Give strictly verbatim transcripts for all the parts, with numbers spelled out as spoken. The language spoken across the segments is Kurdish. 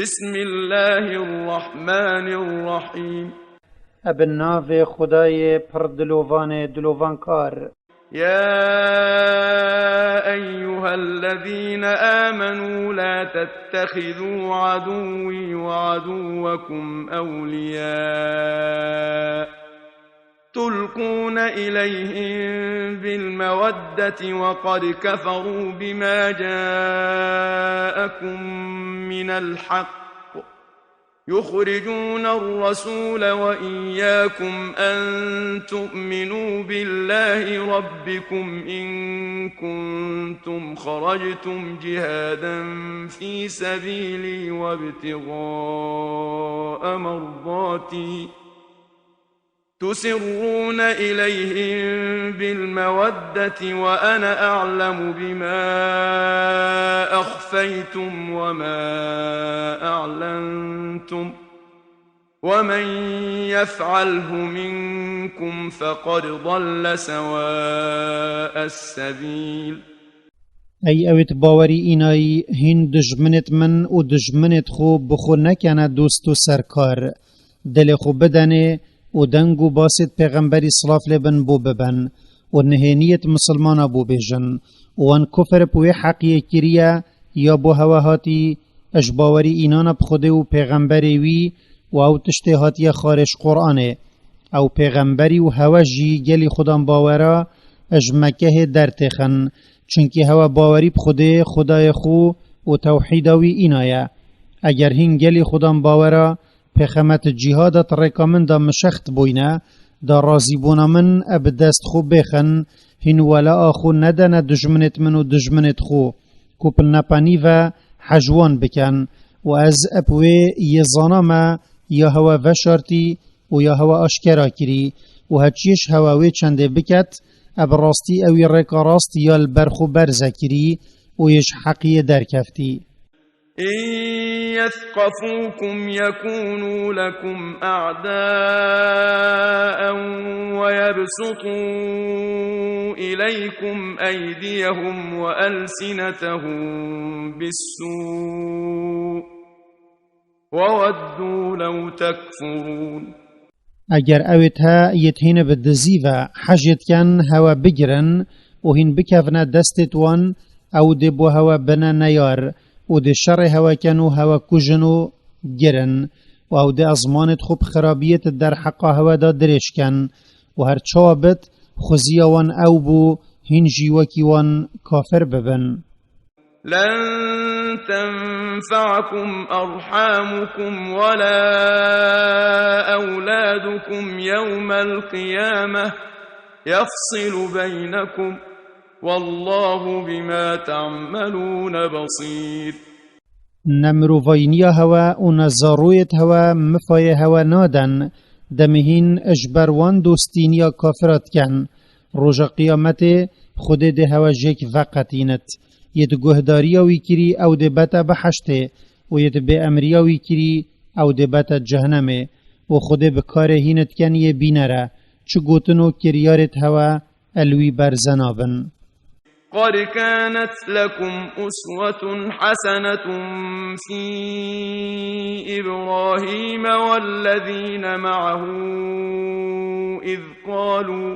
بسم الله الرحمن الرحيم. Ebe navê Xwedayê pir dilovanê dilovankar. يا أيها الذين آمنوا لا تتخذوا عدوي وعدوكم أولياء تلقون إليهم بالمودة وقد كفروا بما جاءكم من الحق يخرجون الرسول وإياكم أن تؤمنوا بالله ربكم إن كنتم خرجتم جهادا في سبيلي وابتغاء مرضاتي تسرون إليهم بالمودة وأنا أعلم بما أخفيتم وما أعلنتم ومن يفعله منكم فقد ضل سواء السبيل. Ey ewêt bawerî înayî, hîn dijminêt min û dijminêt xwe bi xwe nekene dost û serkar. Dilê xwe bidenê û deng û basêt pêxemberî silav lê bin bo bibin û nihêniyêt misilmana bo bêjin û wan kufr bi wê heqiyê kiriye ya bo hewe hatî, ji bawerî înana bi Xwedê û pêxemberê wî û ew tiştê hatiye xarê ji Qur'anê. Ew pêxemberî û hewe jî gelî Xudan bawera ji Mekehê dertêxin, çunkî hewe bawerî bi Xwedê, Xwedayê xwe û tewhîda wî îna ye. Eger hîn gelî Xudan bawera pêxemet cîhada di rêka min de mişext bûyne, da razîbûna min e bi dest xwe bêxin, hîn welaa xwe nedene dijminêt min û dijminêt xwe, ku bi nepenî ve hej wan bikin. Û ez eb wê yê zana me ya hewe veşartî û ya hewe aşkera kirî û heçiyê ji hewe wê çendê biket, eb rastî ewî rêka rast ya li ber xwe berze kirî û yê ji heqiyê derkeftî. إن يثقفوكم يكونوا لكم أعداء ويبسطوا إليكم أيديهم وألسنتهم بالسوء وودوا لو تكفرون. Eger ewêt he yêt hîne bi dizî ve hejêt ken hewe bigirin û hîn bikevne destêt wan, ew dê bo hewe bine neyar û dê şerê hewe ken û hewe kujin û girin û ew dê ezmanêt xwe bi xirabiyêt derheqa hewe de dirêj ken û her çawa bit, xuziya wan ew bû, hîn jî wekî wan kafir bibin. لن تنفعكم أرحامكم ولا أولادكم يوم القيامة يفصل بينكم والله بما تعملون بصير. Ne mirovayîniya hewe û ne zaroyêt hewe mifayê hewe naden, demê hîn ji ber wan dostîniya kafira diken. Roja Qiyametê Xwedê dê hewe jêk veqetînit. Yê di guhdariya wî kirî ew dê bete biheştê û yê di bêemriya wî kirî ew dê bete cehnemê û Xwedê bi karê hînit ken yê bîner e. Çi gotin û kiryarêt hewe el wî berze nabin. قد كانت لكم أسوة حسنة في إبراهيم والذين معه إذ قالوا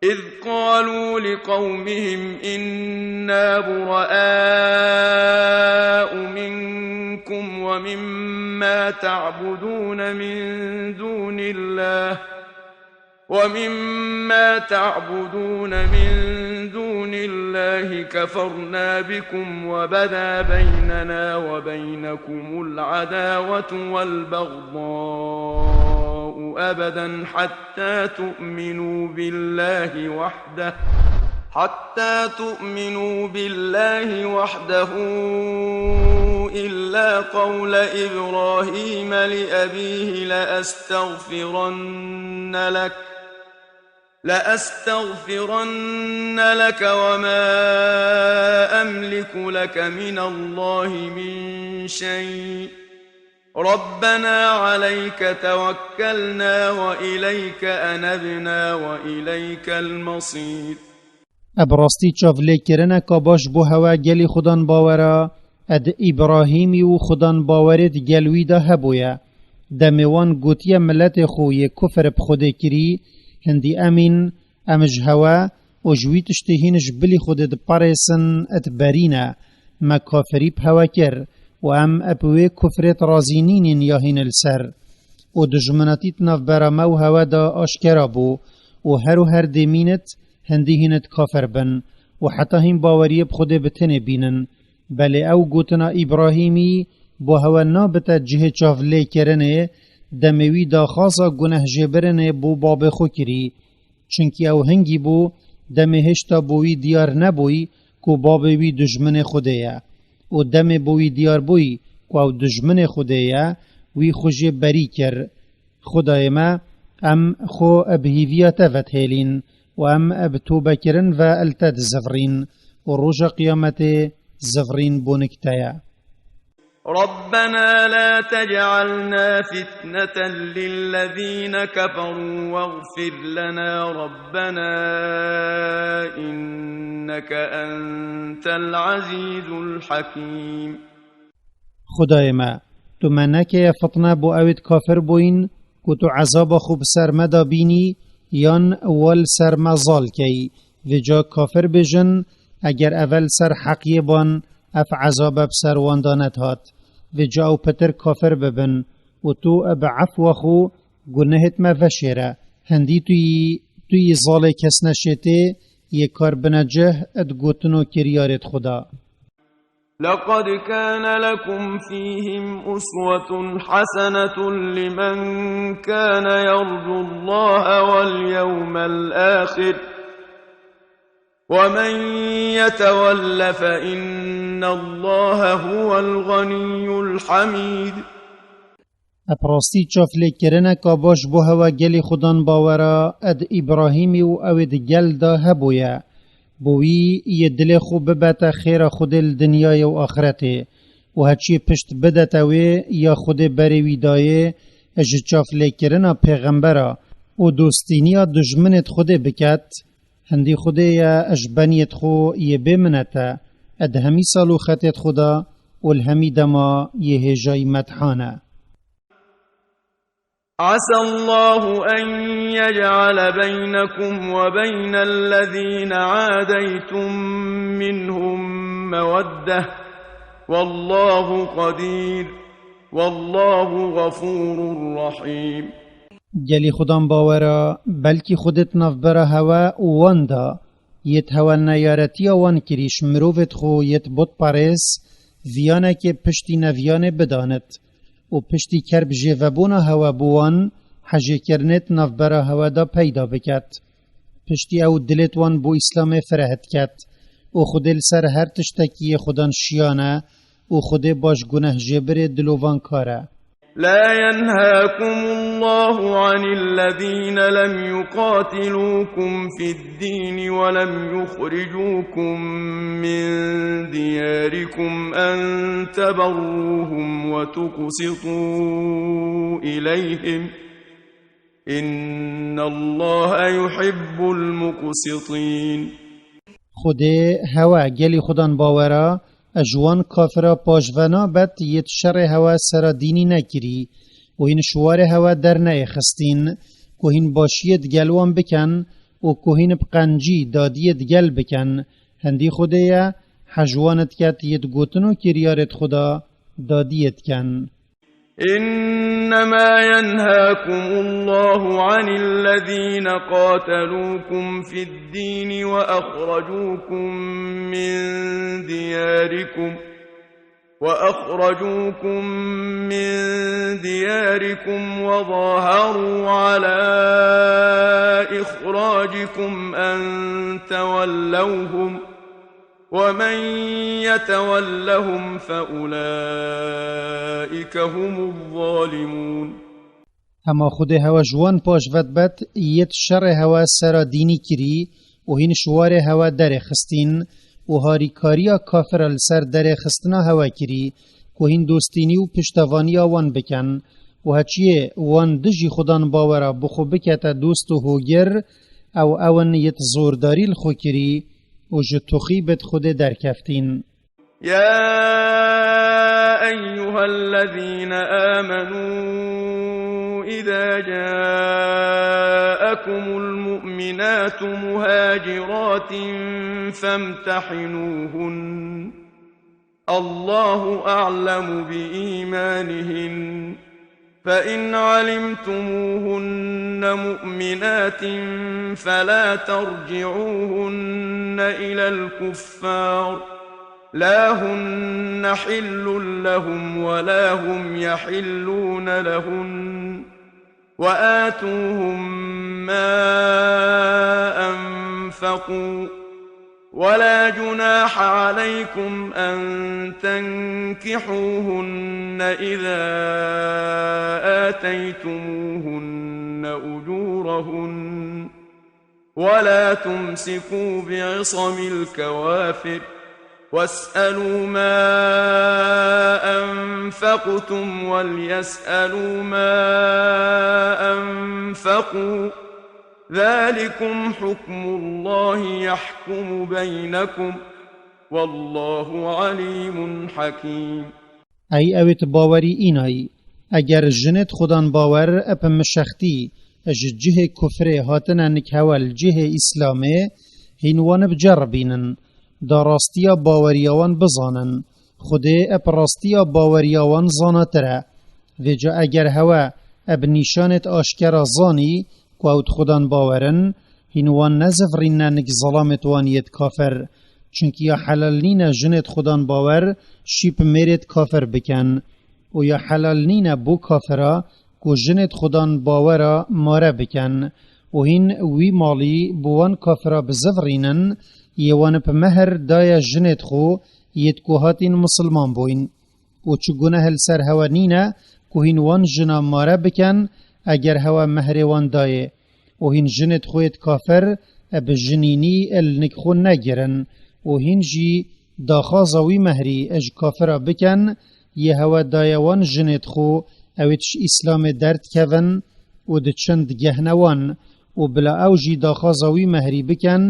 إذ قالوا لقومهم إنا براء منكم ومما تعبدون من دون الله ومما تعبدون من دون الله كفرنا بكم وبدا بيننا وبينكم العداوة والبغضاء أبدا حتى تؤمنوا بالله وحده حتى تؤمنوا بالله وحده إلا قول إبراهيم لأبيه لأستغفرن لك لأستغفرن لك وما أملك لك من الله من شيء ربنا عليك توكلنا وإليك أنبنا وإليك المصير. Eb rastî çavlêkirineka baş bo hewe gelî Xudan bawera, Ed Îbrahîmî û xudan bawerêd gel wî de hebûye. Demê wan gotiye miletê xwe yê kufr bi Xwedê kirî, hindî emîn, em ji hewe û ji wî tiştê hîn ji bilî Xwedê diparêsin, ed berîne, me kafirî bi hewe kir û em bi wê kufrêd razî nînîn ya hîn li ser. Û dijminatî di navbera me û hewe de aşkera bû û her û her dê mînit hindî hînit kafir bin û heta hîn baweriyê bi Xwedê bi tenê bînin. Belê ew gotina Îbrahîmî bo hewe nabite cihê çavlêkirinê, demê wî daxwaza gunehjêbirinê bo babê xwe kirî. Çunkî ew hingî bû, demê hêşta bo wî diyar nebûyî ku babê wî dijminê Xwedê ye. Û demê bo wî diyar bûyî ku ew dijminê Xwedê ye, wî xwe jê berî kir. Xwedayê me, em xwe bi hîviya te vedihêlîn û em bi tobekirin ve li te dizivirîn û roja qiyametê zivirîn bonik te ye. ربنا لا تجعلنا فتنة للذين كفروا واغفر لنا ربنا إنك أنت العزيز الحكيم. Xwedayê me, tu me nekeye fitne bo ewêd kafir bûyîn, ku tu ezaba xwe bi ser me de bînî, yan we li ser me zal keyî. Vêca kafir bêjin, eger eve li ser heqiyê ban, ev ezabe bi ser wan de nedihat. Vêca ew pitir kafir bibin û tu bi efwa xwe gunehêd me veşêre. Hindî tu yî, tu yî zalê kes neşêtê, yê kar bine cih di gotin û kiryarêd xwe de. لقد كان لكم فيهم أسوة حسنة لمن كان يرجو الله واليوم الآخر، ومن يتول فإن الله هو الغني الحميد. Bi rastî çavlêkirineka baş bo hewe gelî xudan bawera ed Îbrahîmî û ewêd gel de hebûye. Bo wî yê dilê xwe bibete xêra Xwedê li dinyayê û axretê û heçiyê pişt bidete wê ya Xwedê berê wî dayê ji çavlêkirina pêxembera û dostîniya dijminêd Xwedê biket, hindî Xwedê ye ji beniyêd xwe yê bê minet e, ed hemî sal û xetêd xwe de û li hemî dema yê hêjayî medhan e. عسى الله أن يجعل بينكم وبين الذين عاديتم منهم مودة، والله قدير، والله غفور رحيم. Gelî xudan bawera, belkî Xwedê di navbera hewe û wan de, yêd hewe neyaretiya wan kirî ji mirovêd xwe yêd butperêz, viyanekê piştî neviyanê bidanit û piştî kerb jêvebûna hewe bo wan, hejêkirinêd navbera hewe de peyda biket. Piştî ew dilêd wan bo Îslamê fireh diket û Xwedê li ser her tiştekî yê xudan şiyan e û Xwedê baş gunehjêbirê dilovankar e. لا ينهاكم الله عن الذين لم يقاتلوكم في الدين ولم يخرجوكم من دياركم أن تبروهم وتقسطوا إليهم، إن الله يحب المقسطين. Xwedê hewe gelî xudan bawera, ji wan kafira paşve nabet yêd şerê hewe sera dînî nekirî û hîn ji warê hewe derneyêxistîn, ku hîn başiyêd gel wan biken û ku hîn bi qencî dadiyêd gel biken, hindî Xwedê ye, hej wan diket yêd gotin û kiryarêd xwe de dadiyê diken. إنما ينهاكم الله عن الذين قاتلوكم في الدين وأخرجوكم من دياركم، وأخرجوكم من دياركم وظاهروا على إخراجكم أن تولوهم، ومن يتولهم فأولئك هم الظالمون. Hema Xwedê hewe ji wan paşve dibet, yêd şerê hewe sera dînî kirî û hîn ji warê hewe derêxistîn û harîkariya kafira li ser derêxistina hewe kirî, ku hîn dostînî û piştevaniya wan biken û heçiyê wan dijî xudan bawera bi xwe bikete dost û hogir, ew ew in yêd zordarî li xwe kirî û ji toxîbêd Xwedê derkeftîn. يا أيها الذين آمنوا إذا جاءكم المؤمنات مهاجرات فامتحنوهن، الله أعلم بإيمانهن، فإن علمتموهن مؤمنات فلا ترجعوهن إلى الكفار، لا هن حل لهم ولا هم يحلون لهن، وآتوهم ما أنفقوا، ولا جناح عليكم أن تنكحوهن إذا آتيتموهن أجورهن، ولا تمسكوا بعصم الكوافر، واسألوا ما أنفقتم وليسألوا ما أنفقوا، ذلكم حكم الله يحكم بينكم، والله عليم حكيم. Ey ewêt bawerî înayî, eger jinêt xudan bawer ep mişextî ji cihê kufrê hatine nik hewe li cihê îslamê, hîn wan biceribînin, da rastiya baweriya wan bizanin. Xwedê ep rastiya baweriya wan zanatir e. Vêca eger hewe ep nîşanêt aşkera zanî ku ew di xudan bawer in, hîn wan nezivirîne nik zelamêt wan yêt kafir. Çunki ya helal nîne jinêt xudan bawer şî bi mêrêt kafir bikin. Û ya helal nîne bo kafira ku jinêt xudan bawera mare bikin. Û hîn wî malî bo wan kafira bizivirînin, yê wan bi mehr daye jinêt xwe, yêt ku hatîn misilman bûyn. Û çi guneh li ser hewe nîne ku hîn wan jina mare bikin, eger hewe mehrê wan dayê. Û hîn jinêt xwe yêt kafir bi jinînî li nik xwe negirin. Û hîn jî daxwaza wî mehrî ji kafira bikin, yê hewe daye wan jinêt xwe, ewêt ji îslamê derdikevin û diçin digehne wan. Û bila ew jî daxwaza wî mehrî bikin,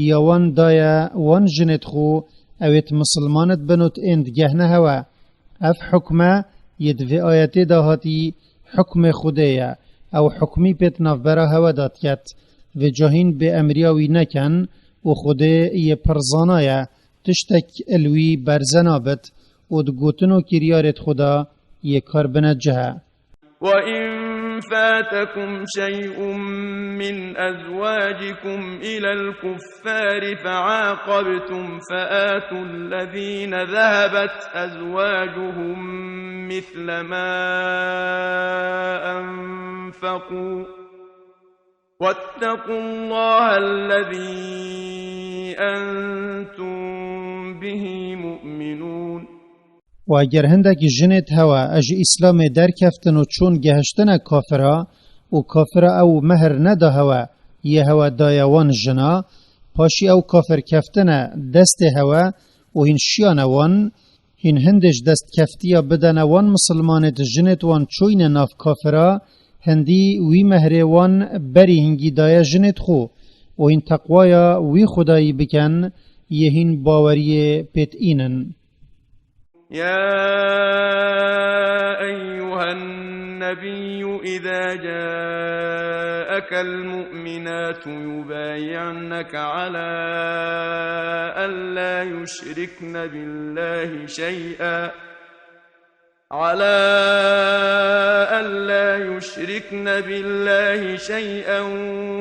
ya wan daye wan jinêt xwe, ewêt misilmanit bin û ên digehne hewe. Ev hukme yê di vê ayetê de hatî hukmê Xwedê ye. Ew hukmî pêt navbera hewe de diket. Vêca hîn bêemriya wî nekin û Xwedê yê pir zana ye. Tiştek li wî berze nabit û di gotin û kiryarêt xwe de yê kar bine cih e. وإن فاتكم شيء من أزواجكم إلى الكفار فعاقبتم فآتوا الذين ذهبت أزواجهم مثل ما أنفقوا، واتقوا الله الذي أنتم به مؤمنون. Û eger hindek jinêt hewe ji îslamê derkeftin û çûn gehiştine kafira û kafira ew mehr neda hewe, yê hewe daye wan jina, paşî ew kafir keftine destê hewe û hîn şiyane wan, hîn hindê ji destkeftiya bidene wan misilmanêt jinêt wan çûyne nav kafira, hindî wî mehrê wan berî hingî daye jinêt xwe û hîn teqwaya wî Xwedayî bikin, yê hîn baweriyê pêt înin. يا أيها النبي إذا جاءك المؤمنات يبايعنك على أن لا يشركن بالله شيئا، على أن لا يشركن بالله شيئا،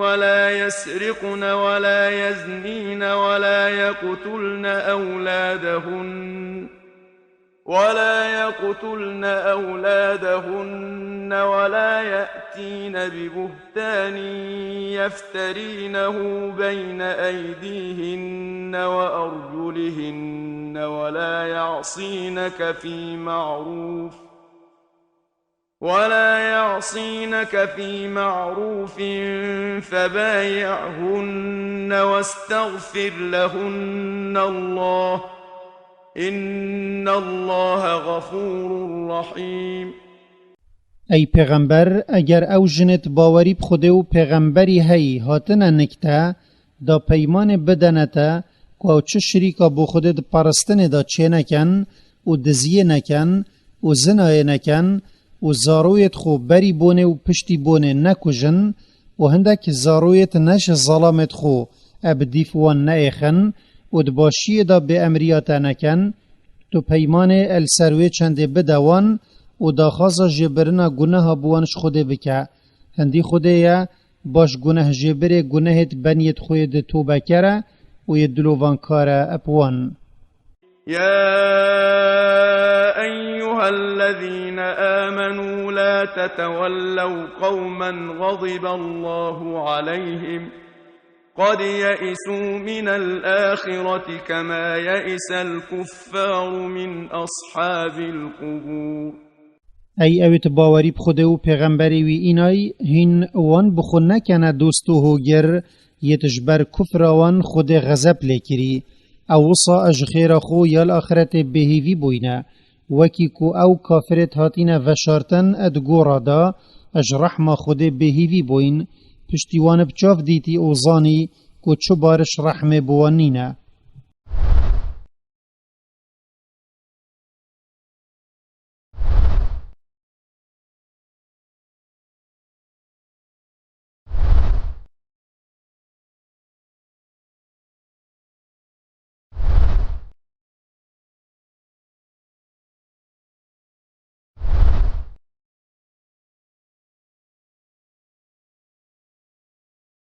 ولا يسرقن ولا يزنين ولا يقتلن أولادهن، ولا يقتلن أولادهن ولا يأتين ببهتان يفترينه بين أيديهن وأرجلهن ولا يعصينك في معروف، ولا يعصينك في معروف فبايعهن واستغفر لهن الله، إن الله غفور رحيم. Ey pêxember, eger ew jinêt bawerî bi Xwedê û pêxemberî heyî hatine nik te, da peymanê bidene te, Ku ew çi şirîka bo Xwedê di paristinê de çêneken û diziyê neken û zinayê neken û zaroyêd xwe berî bonê û piştî bonê nekujin û hindek zaroyêd ne ji zelamêd xwe e bi dîf wan neêxin û di başiyê de bêemriya te neken, tu peymanê el ser wê çendê bide wan û daxwaza jêbirina guneha bi wan ji Xwedê bike. Hindî Xwedê ye, baş gunehjêbirê gunehêd beniyêd xwe yê di tobekere û yê dilovankare ep wan. يا أيها الذين آمنوا لا تتولوا قوما غضب الله عليهم قد يئسوا من الآخرة كما يئس الكفار من أصحاب القبور. Ey ewêt bawerî bi Xwedê û pêxemberê wî înay, hîn wan bi xwe nekene dost û hogir, yêt ji ber kufra wan Xwedê xezeb lê kirî. Ew wisa ji xêra xwe ya li axretê bêhîvî bûyne. Wekî ku ew kafirêt hatîne veşartin di gora de, ji rehma Xwedê bêhîvî bûyn. Piştî wan bi çav dîtî û zanî ku çi bariş rehmê bi wan nîne.